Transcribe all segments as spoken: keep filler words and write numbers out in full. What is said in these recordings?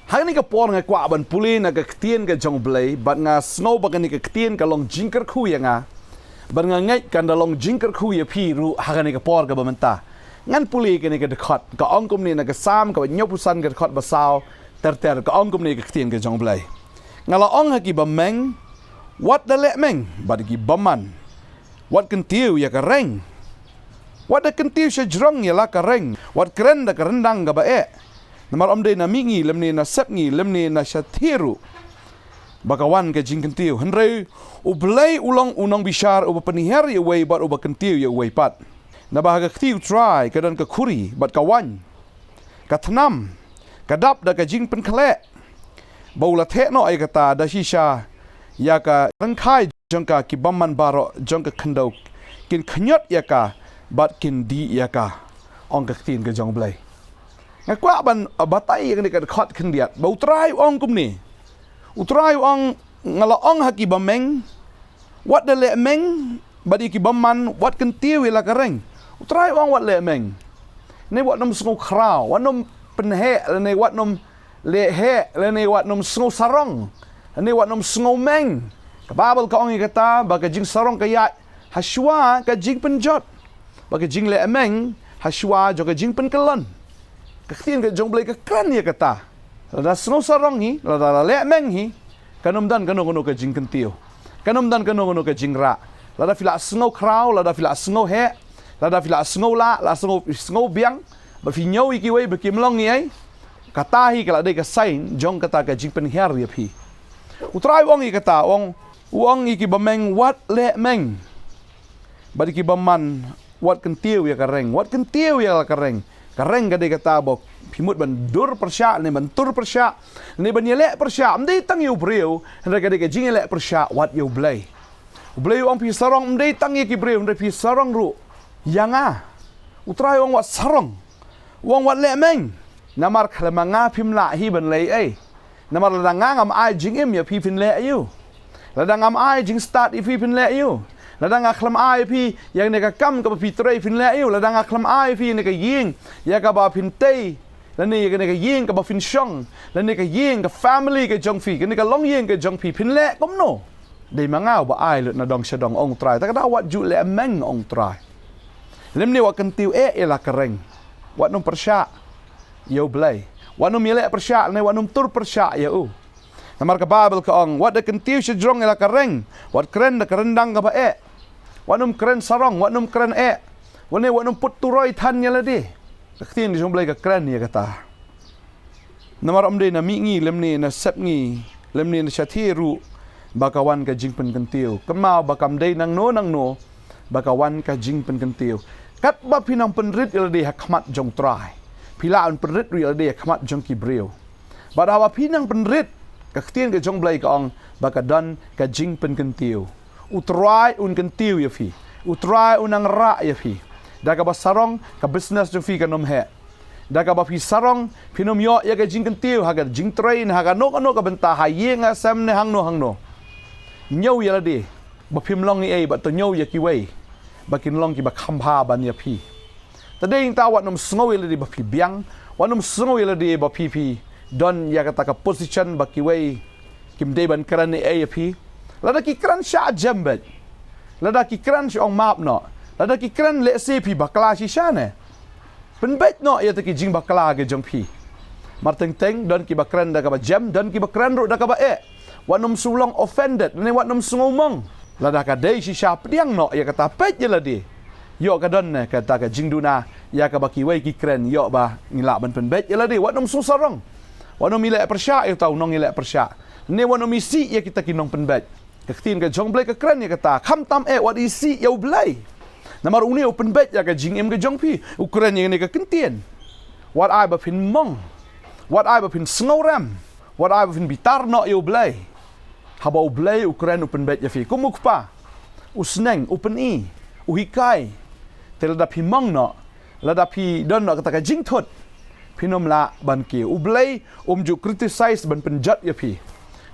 Ha kane ka por nga kwah ban pule na ka ktien ka jong U Blei, bad nga sngew ba kane ka ktien ka long jingkyrkhu ïa nga. Bad nga ngeit kan da long jingkyrkhu ïa phi ruh ha kane ka por kaba mynta. Ngan pule kane ka dkhot, ka ong kumne na ka Salm kaba hynñiewphew san ka dkhot ba saw ter ter, ka ong kumne ka ktien ka jong U Blei. Nga la ong ha ki bymeng, wat da lehmeng, bad ki bymman, wat kyntiew ïa ka reng. Wat da kyntiew shajrong ïa la ka reng, wat kren da ka ryndang kaba eh. Namar ym dei na mihngi lymne na sepngi lymne na shathie ruh ba ka wan ka jingkyntiew. Hynrei U Blei u long u nongbishar uba pynhiar ïa uwei bad uba kyntiew ïa uwei pat. Naba ha ka kti U Trai ka don ka khuri bad ka waiñ, ka thnam ka dap da ka jingpynkhleh, ba u la theh noh ïa kata da shisha ïa ka ryngkhai jong ka, ki bymman baroh jong ka khyndew kin khñiot ïa ka bad kin dih ïa ka, ong ka ktien ka jong U Blei. Nga kwah ban, uh, batai ïa kane ka dkhot khyndiat ba U Trai u ong kumne. U Trai u ong, nga la ong ha ki bymeng, wat da lehmeng, bad ïa ki bymman, wat kyntiew ïa la ka reng. U Trai u ong wat lehmeng. Ne wat nym sngew khraw, wat nym pynheh, lane wat nym lehheh, lane wat nym sngew sarong, lane wat nym sngew meng. Ka Baibl ka ong ïa kata ba ka jingsarong ka ïaid ha shuwa ka jingpynjot, ba ka jinglehmeng ha shuwa jong ka jingpynkyllon. Ka ktien ka jong U Blei ka kren ïa kata. Lada sngew sarong hi, lada la lehmeng hi, kan ym don kano kano ka jingkyntiew, kan ym don kano kano ka jingrah. Lada phi la sngew khraw, lada phi la sngew heh, lada phi la sngew lah, la sngew, sngew biang, ba phi ñiew ïa kiwei ba kim long ei ei, kata hi ka la dei ka sign jong kata ka jingpynhiar ïa phi. U Trai u ong ïa kata, u ong, u ong ïa ki bymeng wat lehmeng, bad ïa ki bymman wat kyntiew ïa ka reng, wat kyntiew ïa la ka reng. Ka reng ka dei kata ba phi mut ban dur pyrshah, ne ban tur pyrshah, ne ban ïaleh pyrshah, ym dei tang ïa u briew, hynrei ka dei ka jingïaleh pyrshah wat ïa U Blei. U Blei u ong phi sarong ym dei tang ïa ki briew, hynrei phi sarong ruh ïa nga. U Trai u ong wat sarong. U ong wat lehmeng. Namar khlem ma nga phim lah hi ban leh ei. Namar lada nga ngam ai jingim ïa phi, phin leh aïu? Lada ngam ai jingstad ïa phi, phin leh aïu? Lada nga khlem ai ïa phi ïa kane ka kam kaba phi trei, phin leh aïu? Lada nga khlem ai ïa phi ïa kane ka ïing ïa kaba phin tei, lane ïa kane ka ïing kaba phin shong, lane ka ïing, ka family ka jong phi, kane ka longïing ka jong phi, phin leh kumno? Dei ma nga uba ai lut na dong sha dong, ong U Trai. Ta ka daw wat ju lehmeng, ong U Trai. Lymne wat kyntiew eh ïa la ka reng. Wat nym pyrshah ïa U Blei. Wat nym ïaleh pyrshah, lane wat nym tur pyrshah ïa u. Namar ka Baibl ka ong, wat da kyntiew shajrong ïa la ka reng, wat kren da ka ryndang kaba eh. Wat nym kren sarong, wat nym kren eh. Wat ne, wat nym put turoi than ïa lade. Ka ktien ka jong U Blei ka kren ïa kata. Namar ym dei na mihngi lymne na sepngi lymne na shathie ruh ba ka wan ka jingpynkyntiew. Kynmaw ba kam dei nangno nangno ba ka wan ka jingpynkyntiew. Katba phi nang pynrit ïa lade ha khmat jong U Trai, phi lah ban pynrit ruh ïa lade ha khmat jong ki briew. Bad haba phi nang pynrit, ka ktien ka jong U Blei ka ong ba ka don ka jingpynkyntiew. U Trai un kyntiew ïa phi. U Trai un nang rah ïa phi. Da kaba sarong, ka business jong phi kan ym heh. Da kaba phi sarong, phin ym ïoh ïa ka jingkyntiew ha ka jingtrei ne ha kano kano ka bynta, ha ïing ha sem ne hangno hangno. Ñiew ïa lade ba phim long ei ei, bad to ñiew ïa kiwei ba kin long kiba kham bha ban ïa phi. Ta dei nangta wat nym sngew ïa lade ba phi biang, wat nym sngew ïa lade ba phi, phi don ïa kata ka position ba kiwei kim dei ban kren ei ei ïa phi. Lada ki kren shah jem beit, lada ki kren shu ong map noh, lada ki kren lehse phi bakla shisha ne, pynbeit noh ïa ta ki jingbakla ki jong phi. Mar teng teng don kiba kren da kaba jem, don kiba kren ruh da kaba eh. Wat nym shu long offended ne wat nym sngew mong. Lada ka dei shisha, pdiang noh ïa kata, peit ïa lade. Ïoh ka don ne kata ka jingduna ïa kaba kiwei ki kren, ïoh ba ngi lah ban pynbeit ïa lade. Wat nym shu sarong. Wat nym ïaleh pyrshah ïa uta u nongïaleh pyrshah, ne wat nym isih ïa kita ki nongpynbeit. Ka ktien ka jong U Blei ka kren ïa kata, khamtam eh wat isih ïa U Blei. Namar une u pynbeit ïa ka jingim ka jong phi. U kren ïa kane ka kyntien. Wat ai ba phin mong. Wat ai ba phin sngewrem. Wat ai ba phin bitar noh ïa U Blei. Haba U Blei u kren, u pynbeit ïa phi kum u kpa, u sneng, u pyni, u hikai. Te lada phi mong noh, lada phi don noh kata ka jingthut, phin ym lah ban kiew. U Blei um ju criticize ban pynjot ïa phi.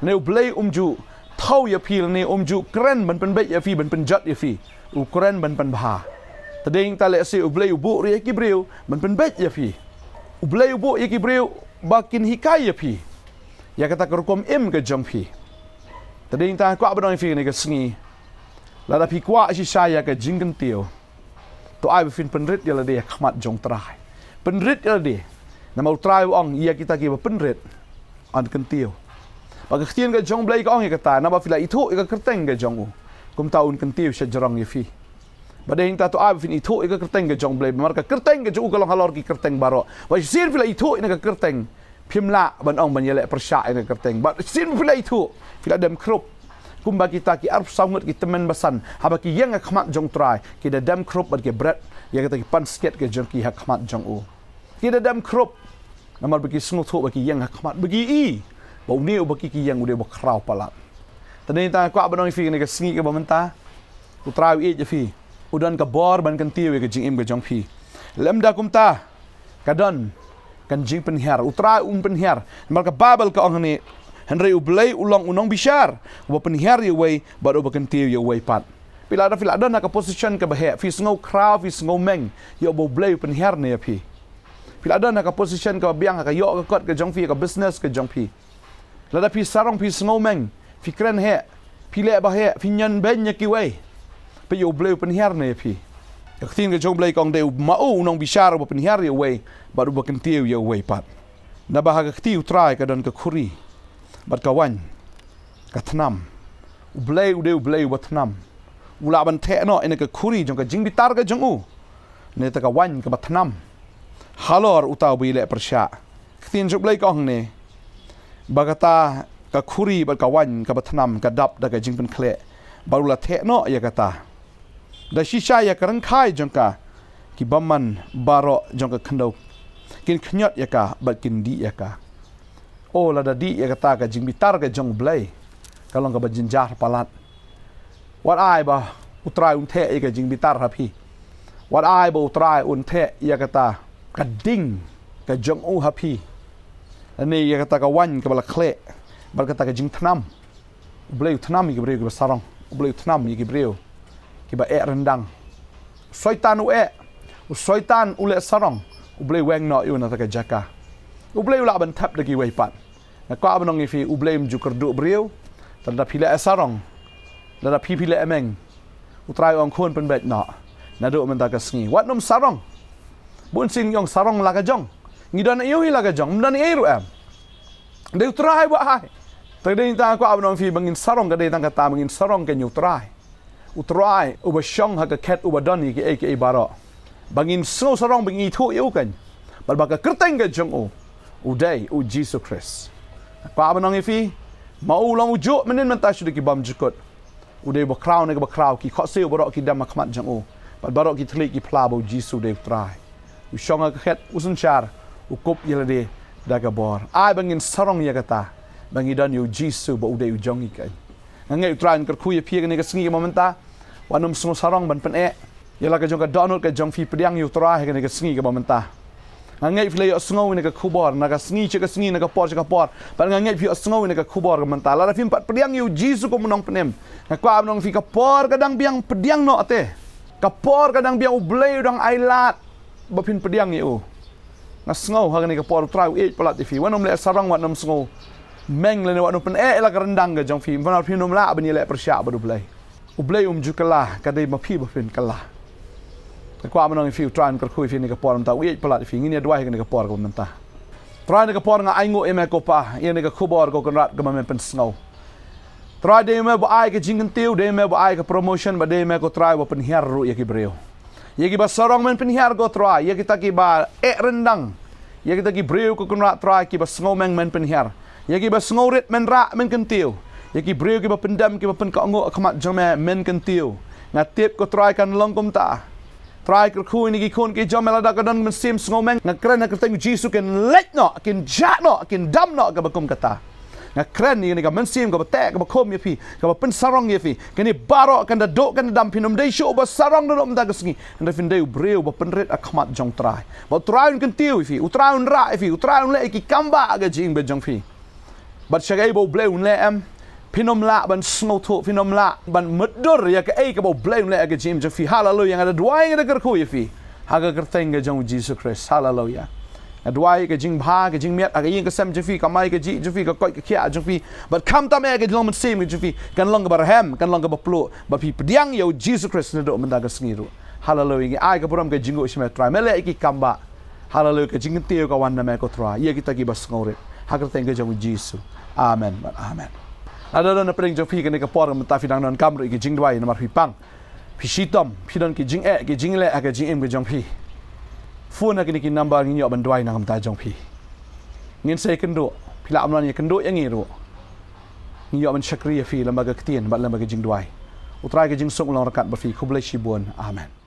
Ne U Blei um ju thaw ïa phi, ne um ju kren ban pynbeit ïa phi, ban pynjot ïa phi. U kren ban pynbha. Ta dei nangta lehse U Blei u buh ruh ïa ki briew ban pynbeit ïa phi. U Blei u buh ïa ki briew ba kin hikai ïa phi. ïa kata ka rukom im ka jong phi. Te dei nangta nga kwah ban ong ïa phi kane ka sngi, lada phi kwah shisha ïa ka jingkyntiew, to ai ba phin pynrit ïa lade ha khmat jong U Trai. Pynrit ïa lade. Namar U Trai u ong ïa kita kiba pynrit yn kyntiew. Bad ka ktien ka jong U Blei ka ong ïa kata, naba phi la ithuh ïa ka kyrteng ka jong u, kumta un kyntiew shajrong ïa phi. Bad dei nangta to ai ba phin ithuh ïa ka kyrteng ka jong U Blei, namar ka kyrteng ka jong u ka long halor ki kyrteng baroh. Bad shisien phi la ithuh ïa ka kyrteng, phim lah ban ong ban ïaleh pyrshah ïa ka kyrteng. Bad shisien phi la ithuh, phi la dem khrup. Kumba kita ki arphew saw ngut ki tymmen basan, haba ki ïeng ha khmat jong U Trai, ki da dem khrup bad ki bret ïa kita ki pansngiat ka jong ki ha khmat jong u. Ki da dem khrup. Namar ba ki sngewthuh ba ki ïeng ha khmat, ba ki i ba une uba ki, ki ïeng u dei uba khraw palat. Te dei nangta nga kwah ban ong ïa phi kane ka sngi kaba mynta, U Trai u ïeit ïa phi. U don ka bor ban kyntiew ïa ka jingim ka jong phi. Lymda kumta, ka don ka jingpynhiar. U Trai un pynhiar. Namar ka Baibl ka ong hangne, hynrei U Blei u long u nongbishar, uba pynhiar ïa uwei bad uba kyntiew ïa uwei pat. Phi la don, phi la don ha ka position kaba heh, phi sngew khraw, phi sngew meng ïa uba U Blei u pynhiar ne ïa phi. Phi la don ha ka position kaba biang, ha ka ïoh ka kot ka jong phi, ha ka business ka jong phi. Lada phi sarong, phi sngew meng, phi kren heh, phi leh ba heh, phi ñion beiñ ïa kiwei, peit ïa U Blei u pynhiar ne ïa phi. Ka ktien ka jong U Blei ka ong dei u, ma u u nongbishar uba pynhiar ïa uwei bad uba kyntiew ïa uwei pat. Naba ha ka kti U Trai ka don ka khuri bad ka waiñ, ka thnam. U Blei u dei U Blei uba thnam. U lah ban theh noh ïa ka khuri jong ka jingbitar ka jong u, ne te ka waiñ kaba thnam, halor uta uba ïaleh pyrshah. Ka ktien jong U Blei ka ong hangne ba kata ka khuri bad ka waiñ kaba thnam ka dap da ka jingpynkhleh, bad u la theh noh ïa kata. Da shisha ïa ka ryngkhai jong ka, ki bymman baroh jong ka khyndew kin khñiot ïa ka bad kin dih ïa ka. O, lada dih ïa kata ka jingbitar ka jong U Blei, ka long kaba jynjar palat. Wat ai ba U Trai un theh ïa ka jingbitar ha phi. Wat ai ba U Trai un theh ïa kata ka ding ka jong u ha phi, ne ïa kata ka waiñ kaba la khleh bad kata ka jingthnam. U Blei u thnam ïa ki briew kiba sarong. U Blei u thnam ïa ki briew kiba eh ryndang. U Soitan u eh, u Soitan u leh sarong. U Blei u weng noh ïa u na kata ka jaka. U Blei u lah ban thep da kiwei pat. Nga kwah ban ong ïa phi, U Blei um ju kyrduh briew. Te lada phi leh sarong, lada phi, phi leh meng, U Trai u ong khun pynbeit noh. Naduh mynta ka sngi wat nym sarong. Bun sien ngi ong sarong la ka jong. Ngi don aiu hi la ka jong, ym don ei ruh em. Dei U Trai ba ai. Te dei nangta nga kwah ban ong ïa phi ba ngin sarong, ka dei tang kata ba ngin sarong kein ïa U Trai. U Trai uba shong ha ka khet, uba don ïa kiei kiei baroh. Ba ngin sngew sarong, ba ngin ithuh ïa u kein. Bad ba ka kyrteng ka jong u u dei U Jisu Khrist. Nga kwah ban ong ïa phi, ma u long u juh mynnin mynta sha ki bymjukut. U dei uba khraw ne kaba khraw, ki khohsiew baroh ki dem ha khmat jong u. Bad baroh ki thylliej ki phla ba U Jisu u dei U Trai. U shong ha ka khet, u synshar, u kup ïa lade da ka bor. Ai ba ngin sarong ïa kata, ba ngi don ïa U Jisu ba u dei u jong ngi kein. Nga ngeit U Trai un kyrkhu ïa phi ha kane ka sngi kaba mynta. Wat nym sngew sarong ban pyneh ïa la ka jong ka dohnud ka jong phi, pdiang ïa U Trai ha kane ka sngi kaba mynta. Nga ngeit phi la ïohsngew ïa kane ka khubor na ka sngi sha ka sngi, na ka por sha ka por. Bad nga ngeit phi ïohsngew ïa kane ka khubor kaba mynta. Lada phim pat pdiang ïa U Jisu kum u Nongpynim, nga kwah ban ong ïa phi, ka por ka dang biang, pdiang noh te. Ka por ka dang biang, U Blei u dang ailad ba phin pdiang ïa u. Nga sngew ha kane ka por U Trai u ïeit palat ïa phi. Wat nym leh sarong, wat nym sngew meng lane wat nym pyneh ïa la ka ryndang ka jong phi. Namar phim lah ban ïaleh pyrshah bad U Blei. U Blei um ju kylla, ka dei ma phi ba phin kylla. Nga kwah ban ong ïa phi, U Trai un kyrkhu ïa phi ha kane ka por mynta, u ïeit palat ïa phi. Ngin ïa duwai ha kane ka por kaba mynta. Trai, ha kane ka por nga ainguh ïa me ko Pa, ïa kane ka khubor ko Kynrad kaba men pynsngew. Trai, dei me ba ai ka jingkyntiew, dei me ba ai ka promotion, bad dei me ko Trai ba pynhiar ruh ïa ki briew. Ïa kiba sarong men pynhiar ko Trai, ïa kita kiba eh ryndang, ïa kita ki briew ko Kynrad Trai kiba sngew meng men pynhiar. Ïa kiba sngew rit men rah, men kyntiew. Ïa ki briew kiba pyndem, kiba pynkohnguh ha khmat jong me men kyntiew. Nga tip ko Trai kan long kumta. Trai, kyrkhu ïa kine ki khun ki jong me, lada ka don mynsiem sngew meng, nga kren ha ka kyrteng U Jisu, kin leit noh, kin jah noh, kin dam noh kaba kum kata. Nga kren ïa kane ka mynsiem kaba teh, kaba khum ïa phi, kaba pynsarong ïa phi. Kane baroh kan da duh, kan da dam, phin ym dei shuh uba sarong naduh mynta ka sngi. Hynrei phin dei u briew uba pynrit ha khmat jong Trai. Ba U Trai un kyntiew ïa phi, U Trai un rah ïa phi, U Trai un leh ïa ki kam ba ha ka jingim ka jong phi. Bad shaei ba U Blei un leh em, phin ym lah ban sngewthuh, phin ym lah ban mutdur ïa kaei kaba U Blei un leh ha ka jingim jong phi. Haleluia, nga da duwai, nga da kyrkhu ïa phi ha ka kyrteng ka jong U Jisu Khrist. Haleluia. Nga duwai ka jingbha, ka jingmiat ha ka ïing ka sem jong phi, ka kamai kajih jong phi, ka koit ka khiah jong phi, bad khamtam eh ka jinglong mynsiem ka jong phi kan long kaba rhem, kan long kaba pluh, bad phi pdiang ïa u Jisu Khrist naduh mynta ka sngi ruh. Haleluia. Ngi ai ka burom ka jingkhublei ïa me Trai, me leh ïa ki kam ba. Haleluia. Ka jingkyntiew ka wan na me ko Trai, ïa kita kiba sngewrit. Ha ka kyrteng ka jong u Jisu. Amen bad amen. Lada don na pdeng jong phi kane ka por, mynta phi dang donkam ruh ïa ki jingduwai namar phi pang, phi shitom, phi don ki jingeh ki jingleh ha ka jingim ka jong phi, phone ha kine ki number, ngin ïoh ban duwai na ka bynta jong phi. Ngin sa ïakynduh, phi lah ban wan ïakynduh ïa ngi ruh. Ngin ïoh ban shakri ïa phi lyngba ka ktien bad lyngba ka jingduwai. U Trai ka jingsuk long ryngkat bad phi. Khublei shibun. Amen.